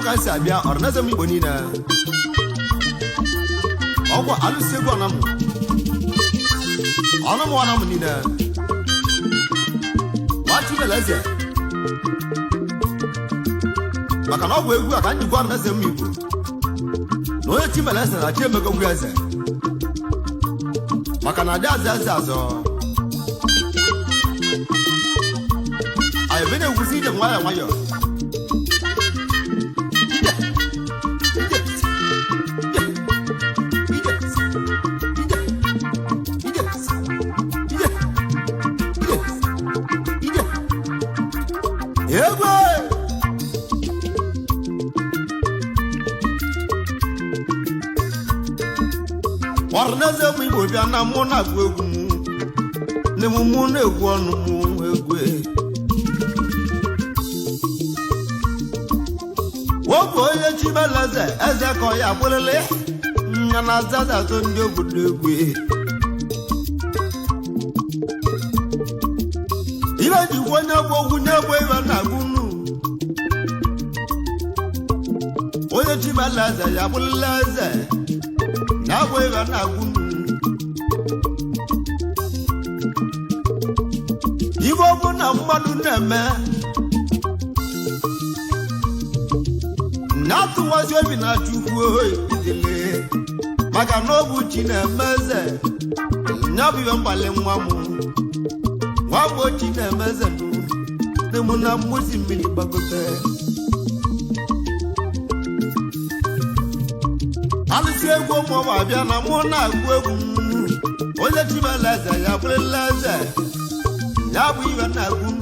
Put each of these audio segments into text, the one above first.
ka si abịa ọrịnaeze m Igbo niile. Ọgwụ alụsị egwu ọnamụ ọnụmụ ọnamụ niile. Nwachibele eze maka na ọ bụ egwu a ka m jikwa ọrịnaeze m Igbo na onye chimele eze na chi emegogwu eze maka na adị azụ eze azọ anyị ebe na-egwusi ije nwayọọ nwayọọ. Ije, ije, ije, ije, ije, ije, ije, ije, ije. Egwe! Ọrịnaeze m Igbo bịa na mụ na-agụ egwu m nne m mụ na-egwu ọnụ m egwe. Wọ́pọ̀ onye chibeleze eze ka ọ ya bụrịrị nya na azazazụ ndị obodo egwe. Ibe jikwa onye bụ ogwu na-egbe ibe na-agụ nu. Onye chibeleze ya bụrịrị eze na-agba ibe na-agụ nu. Ibe ọ bụ na mmadụ na-eme na-atụwazi obi na Chukwu ijele maka na ọ bụ chi na-eme eze nya bụ ihe mgbalị nwa m nwa bụ chi na-eme eze nne m na mmụzi mmiri gbagote. Alụsị egwu ụmụ abịa na mụ na-agụ egwu m onye chibela eze ya bụrụla eze ya bụ ihe na-agụ m.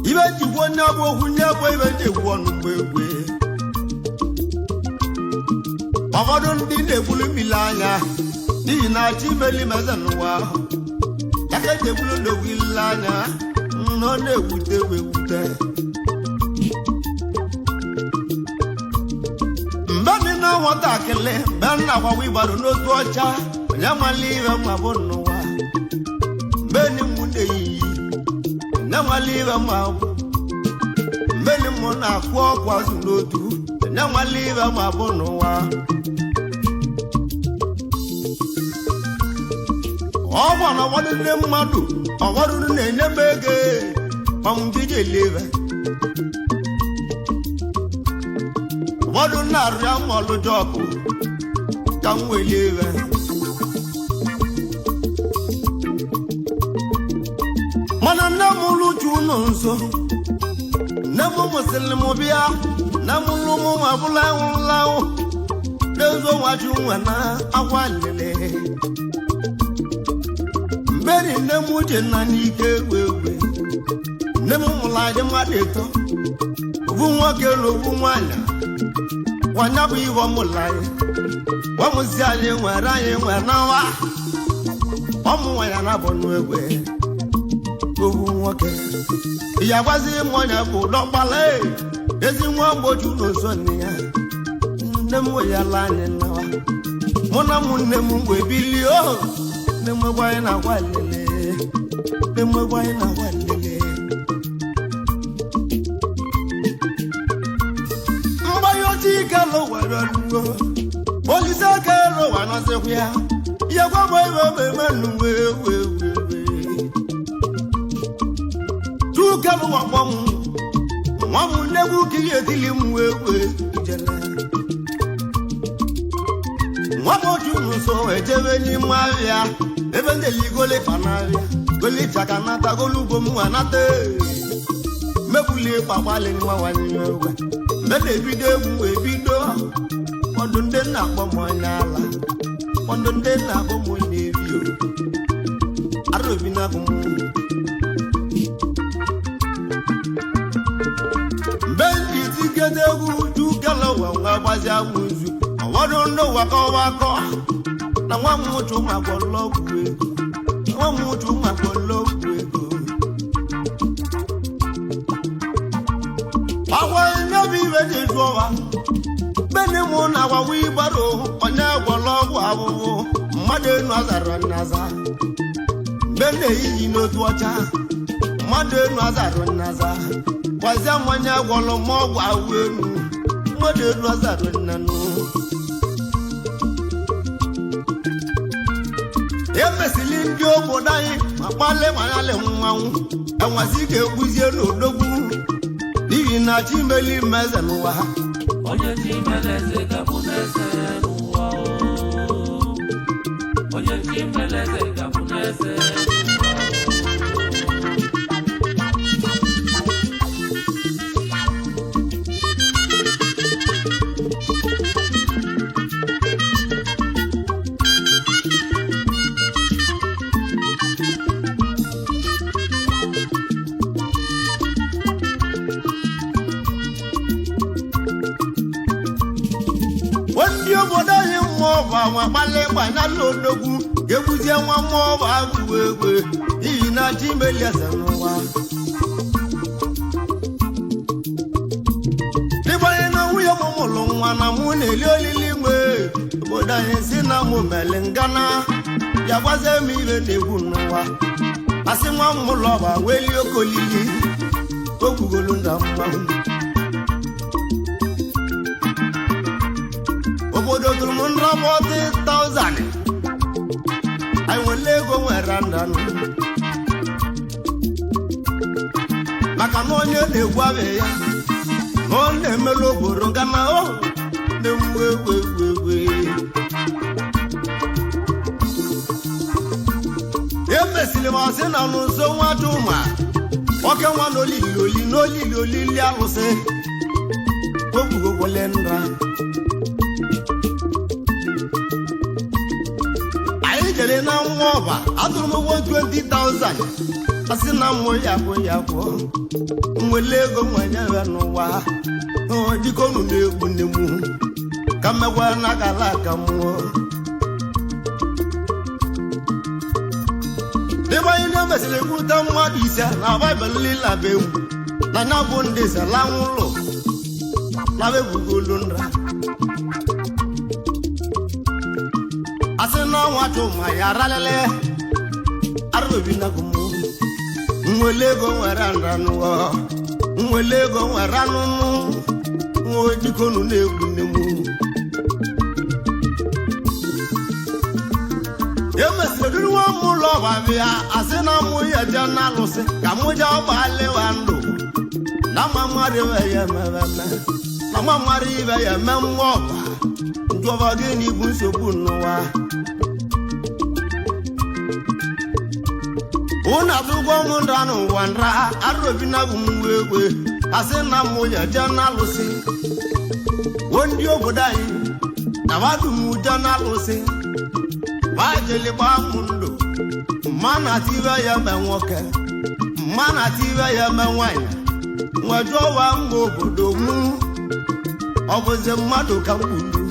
Ibe jikwa onye bụ okwu nye bụ ibe ndị egwu ọnụ mgbe egwe. Ụfọdụ ndị na-egbulu mmiri anya n'ihi na chi meli meze n'ụwa ya ka eji egbulu ndogwu ile anya na ọ na-ewute ewute. Mgbe ndị na nwatakịrị mgbe m na-agbawa ịgbado n'otu ọcha onye mala ibe mma bụ n'ụwa mgbe ndị mụ na-eyiyi onye mala ibe mma bụ mgbe ndị mụ na-akụ ọkwa azụ n'otu onye mala ibe mma bụ n'ụwa. Ọgwụ na ụfọdụ ndị mmadụ ụfọdụ na-enye m ego ọmụjiji elibe ụfọdụ na-arịa m ọlụ jọpụ ka m welie iwe. Mana nne m lụchu ụlọ nso nne m mụsịrị m bịa nne m lụ mụ ma bụla anwụrụla anwụ n'ezo nwachi nwa na akwa lele mberi nne m uche na n'ike egwu egwe. Nne m mụrụ anyị mmadụ ịtọ ofu nwoke na ofu nwaanyị nwanya bụ ihe ọmụla anyị ọmụzi anyị nwere anyị nwere na nwa ọmụ nwa ya na-abụ n'egwe ofu nwoke ya gwazi m onye bụ dọkpala ezi nwa mgbochi n'ụzọ nne ya nne m weyala anyị nawa mụ na ụmụnne m wee bilie o nne m egwu anyị na-agwa lele nne m egwu anyị na-agwa lele. Mgbanye ojii ka lụwara ruo olise ka lụwa nọzikwa ya ya gwa m ebe omeme nnu wee wee wee wee tuka lụwa kpọ m nwa m nnegwu ka ihe etili m wee wee jele nwa m otu nso ejebe n'ime ahịa ebe ndị eligole panarịa golicha ka nata golugbo m nwa nata mebuli ịkpa gbalị nwa nwanne ogwe mgbe na-ebido egwu wee bido ụfọdụ ndị na-akpọ m onye ala ụfọdụ ndị na-akpọ m onye ebi o arobi na abụ m mgbe ndị tikete egwu jukela ụwa nwa gbazi amụ nzu ụfọdụ ndị ụwa kọwa akọ na nwa m ụchụ magbọlọgwụ ego nwa m ụchụ magbọlọgwụ ego agwa nyebi ibe dị jụọ bene mụ na agwawa ịgbaro onye gwọrọ ọgwụ ahụhụ mmadụ enu azara nnaza mgbe na-eyiyi n'otu ọcha Mmadụ enu azarụ nnaza gwazie mmanya gwọrọ ma ọgwụ awụ enu. Mmadụ enu azarụ nnanụ. Emesili ndị obodo anyị ma kpalị manyalị mmanwụ enwezi ga-egbuzie n'odogwu n'ihi na chimeli meze n'ụwa. Onye chi mere eze ga-abụ n'eze n'ụwa o. Onye chi mere eze ga-abụ n'eze n'ụwa o. Ndị obodo anyị mmụọ bụ anwa kpalị gbanyalụ odogwu ga-egbuzie nwa mmụọ bụ agụụ egwe n'ihi na chimeli eze n'ụwa. Dịbanye na nwunye m mụrụ nwa na mụ na-eli olili nwe obodo anyị si na mụ meli ngana ya gwazie m ibe na-egwu n'ụwa. Asị nwa m mụlụ ọba wee lie oke olili okwugolu na mmanwụ. Obodo tụrụ m nra 40,000. Anyị nwere ego nwere ndanụ maka na onye na-egwu abịa ya na ọ na-emelu obodo ngana o na-ewu ewu ewu ewu. Emesiri m ọsị na n'ụzọ nwa Chuma nwoke nwa n'olili oli n'olili olili alụsị ogbugowole nra. Anyị jere na nwa ọba atụrụ m ụgwọ 20,000. Asị na mmụ ya bụ ya bụ nwele ego nwanye ya n'ụwa dịka unu na-egbu nne m ka mmekwa na akara aka mmụọ. Debe anyị na-emesịrị kwute mmadụ ise na baịbụl lilaba ewu na ya bụ ndị zela ụlọ na ebugolu nra. Asị na nwa Chuma ya ralele arụbi na gụmụ nwele ego nwere nra n'ụwa nwele ego nwere anụnụ nwa dikonu na-egbu nne m. Emesịrị duru nwa m ụlọ ọba bịa asị na mụ ya jee na alụsị ka mụ jee ọgbalịwa ndụ na ma mmadụ ibe ya ememe na ma mmadụ ibe ya eme nwa ọba njọba gịnị bụ nsogbu n'ụwa. Ụnụ atụgwọ m nra n'ụwa nra arụbi na bụ m egwe asị na mụ ya jee na alụsị wo ndị obodo anyị na mmadụ m jee na alụsị gbajeli gbaa m ndụ mma na tibe ya eme nwoke mma na tibe ya eme nwaanyị nwejụọwa mma obodo mụ ọ bụzi mmadụ ka m gburu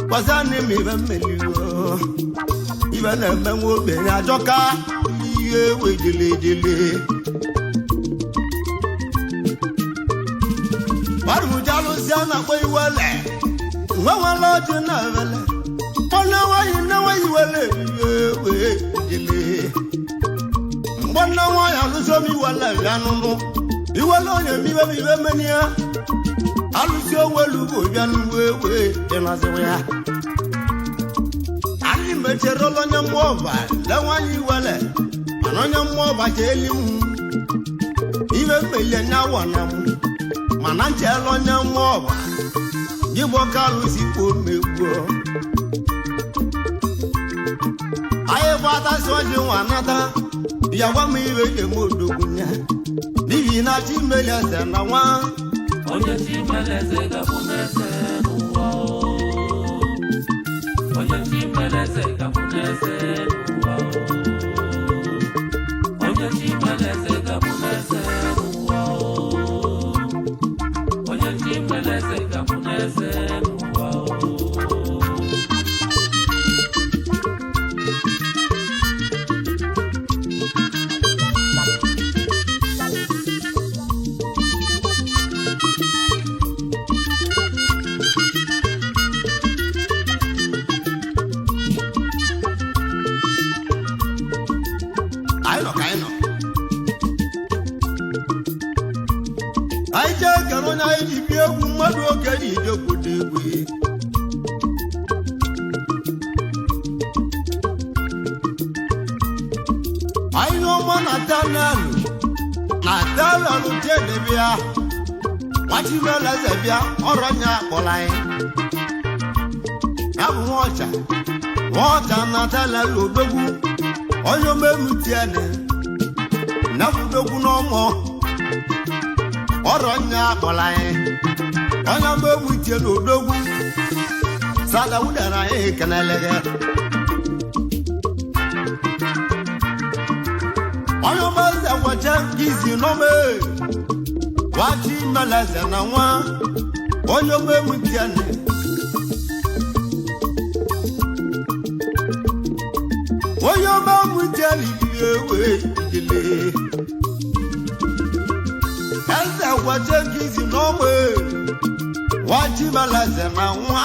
gwazanị m ibe mmeliwo ibe na-eme nwa ogbenye ajọka ihe wejelejele. Gbarụjalụzi a na-akpọ iwele nwe nwere ọjị na ewele mgbọna nwaanyị nne nwaanyị wele wee jele mgbọna nwaanyị alụsị omi iwele bịa nụnụ iwele onye miwe miwe meni ya alụsị owelu bụ bịa nụnụ wee ịnazịwa ya. Anyị mechere ụlọ onye mmụọ ọba le nwaanyị iwele mana onye mmụọ ọba cha eli m iwe mmelie nya wana m mana nchela onye mmụọ ọba gị ka alụsị kpuo megbuo. Anyị gbatasị ọjị nwa nata ya gwa m iwe ji eme odogwu ya n'ihi na chi meli eze na nwa. Onye chi mere eze ga-abụ n'eze n'ụwa o. Onye chi mere eze ga-abụ n'eze n'ụwa o. Onye chi mere eze ga-abụ n'eze n'ụwa o. Onye chi mere eze ga-abụ n'eze n'ụwa o. Anyị nọ ka anyị nọ. na iji bịa egwu mmadụ oge ji ijekwudo egwu. Anyị ọma na tanelụ na tanelụ jedebịa nwachibeleze bịa ọrọ nya akpọrọ anyị. Ya bụ nwaọcha nwaọcha na tanelụ odogwu onye omemu tiene na bụ odogwu n'ọmọ ọrọ nya akpọrọ anyị onye omemu tiene odogwu sada wudara anyị kenelege. Onye ọma eze gwacha izi nọme wachi meleze na nwa onye omemu tiene. Onye omemu tiene ewe ijele eze gwacha izi nọme wachi meleze na nwa.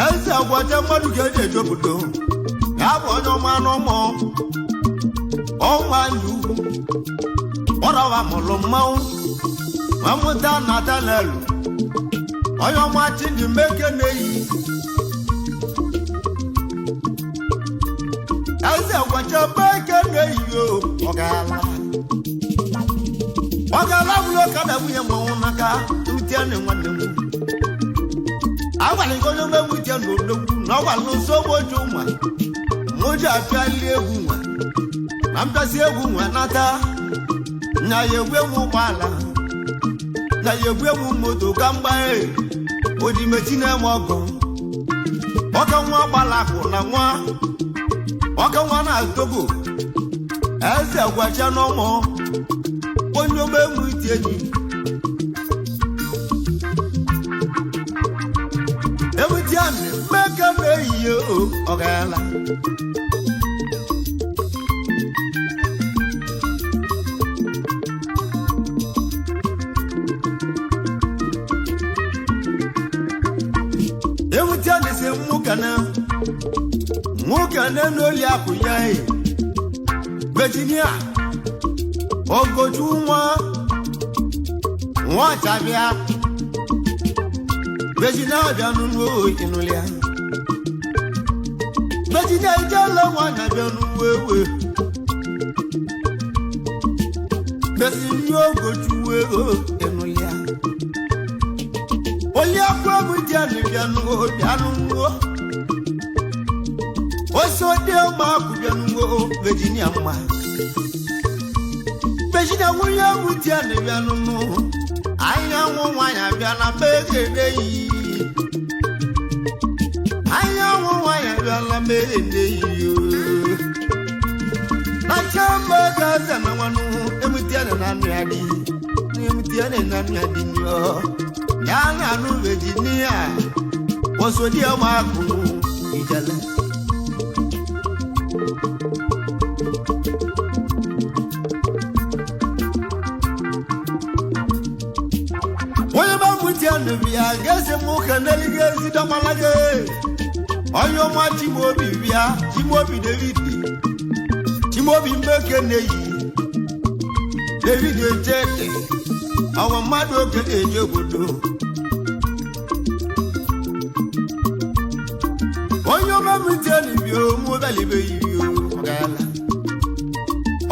Eze agwacha mmadụ ka eji eje obodo ya bụ onye ọma n'ọmọ ọnwa ndị ugwu ọrọwa mụrụ mmanwụ ma mụta Natanelu onye ọma Chidimeke na-eyi. Eze agwacha meke na-eyi o ọgala ọgala bụrụ ọkada nwunye mmanwụ n'aka utiene nwanne m. Agwara nke onye omegbu ite n'odogwu na ọgwara nsogbu oju nwa mụji apịali egwu nwa na mpịasị egwu nwa nata nya ya egwu egwu ụgbọala nya ya egwu egwu moto ka mgbaghe odimechi na-eme ọgọ ọka nwa gbala akụ na nwa ọka nwa na Togo. Eze gwacha n'ọmọ onye omegbu ite enyi ewutiani meke na-eyiye o ọgala. Ewutiani si nwukene nwukene n'oli akụ ya e Virginia Ogoju nwa nwa chabịa Virginia bịa n'ụlọ ịnụlịa Virginia ijele nwaanyị bịa n'ụwa ewe Virginia Ogoju ego ịnụlịa onye akwa egwu dị anị bịa n'ụwa bịa n'ụwa ose ode ma akụ bịa n'ụwa Virginia mma Virginia nwunye egwu dị anị bịa n'ụwa anyanwụ nwaanyị abịa na megede yi anyanwụ nwaanyị abịa na megede yi na chamba gaza na nwanụ emutiane na nnu ya dị emutiane na nnu ya dị nyọ ya na anụ Virginia osodi ọma akụ ijele. Onye bá mú tí ẹnu bíi gẹ́sẹ̀ mú kẹ́ndẹ́lì gẹ́sì dọ́mọlágẹ́ onye ọma Chimaobi bịa Chimaobi David Chimaobi Mbeke na-eyi David Echeke ọwa mmadụ oke na-eje obodo. Onye ọma mú tí ẹnu bíi omú bẹ́líbẹ́ yìí o ọ̀gá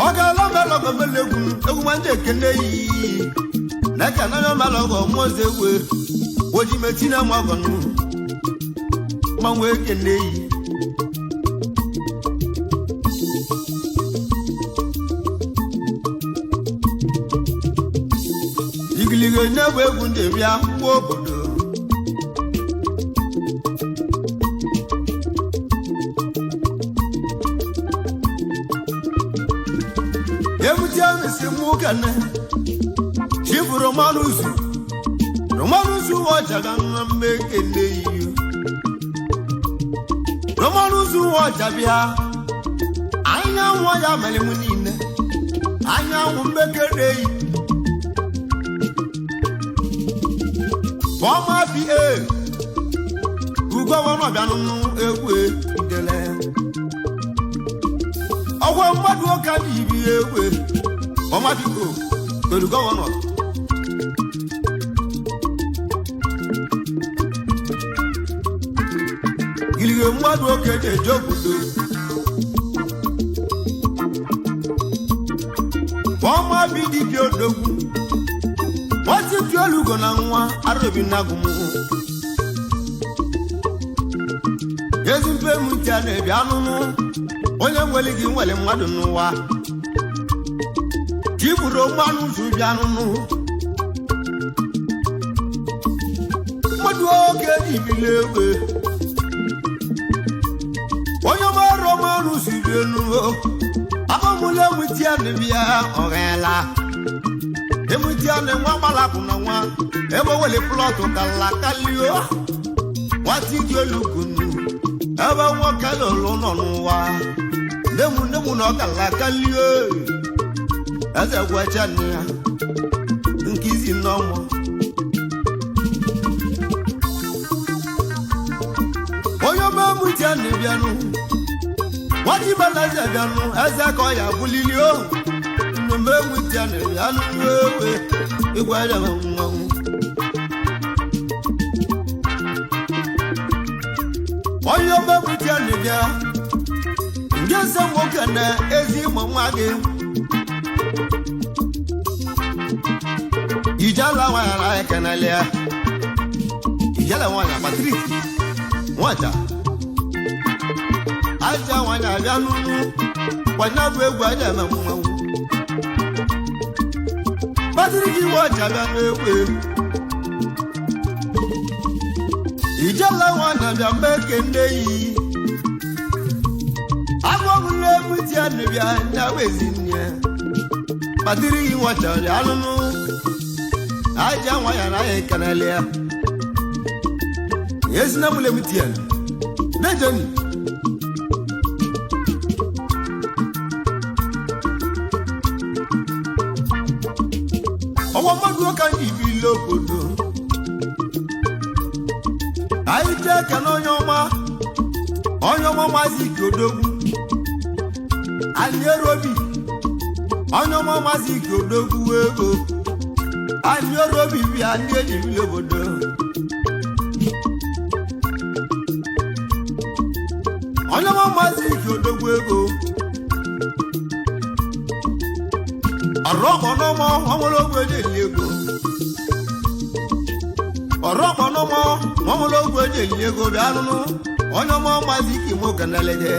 ọ̀gá ọlọ́mọlọ́gọ̀ mẹ́lẹ́gùn egwu máa ń jẹ́ kẹ́ndẹ́ yìí. Neka na nyɔma lɔgɔ mɔze we wodzi meti na mɔ gɔnu mɔŋue kene yi. Igilige nye bụ egwu ndị bịa mgbe obodo. Egwu tí mụ kene. Chifu Romanusu Romanusu ọchaga nwa mmekene iyo Romanusu ọchabịa anyanwụ ya mere m niile anyanwụ mmekene yi Former PA Ugọvanọ bịanụ egwu idele. Ọgwọ mmadụ ụka dị ibi egwe ọma biko toru gọvanọ. Gilige mmadụ oke ji eje obodo. Ọma PDP odogwu nwatị olugo na nwa arobi na agụmụ ezi mpe m ntị a na-ebi anụnụ onye nwere gị nwere mmadụ n'ụwa ka iburu mmanụ ụzọ bịa anụnụ mmadụ oge ji bili egbe onye ọrụ mmanụ siri elu abamụla enweti ya na-ebịa ọghela enweti ya na nwa gbalapụ na nwa ebe wele plọtụ kala kalio nwata iji elu kunu ebe nwoke lụrụ nọ n'ụwa nemu nemu na ọkala kalio eze gwacha nne ya nke izi n'ọnwa onye ọma emụti ya na-ebịanụ nwata ibe na eze bịanụ eze ka ọ ya bulili ohu mmemme emụti ya na-ebịanụ ewe igwe edebe mmanwụ onye ọma emụti ya na-ebịa ndị eze nwoke na ezi ịmụ nwa gị ijala nwanyị na ekenelia ijala nwanyị Patrik nwata aja nwanyị abịa n'unu kwanya bụ egwu aja eme mmanwụ Patrik iwe ọcha bịa n'egwu ijala nwanyị abịa mgbe eke nne yi agwọbụla egwu ti ya nbịa nya wezi nne Patrik iwe ọcha bịa n'unu aja nwanyị anaghị ekenelia ezina mụlụ emutian dejeni ọnwa mmadụ ụka ndị ibili obodo anyị jee kene onye ọma onye ọma maazị ike odogwu anyị erobi onye ọma maazị ike odogwu ego anyị erobi bịa ndị eji bili obodo onye ọma maazị ike odogwu ego ọrụ ọkọ n'ọmọ ọmụlụ ogwu eji eli ego ọrụ ọkọ n'ọmọ ọmụlụ ogwu eji eli ego bịa nụnụ onye ọma maazị ike ime okeneleje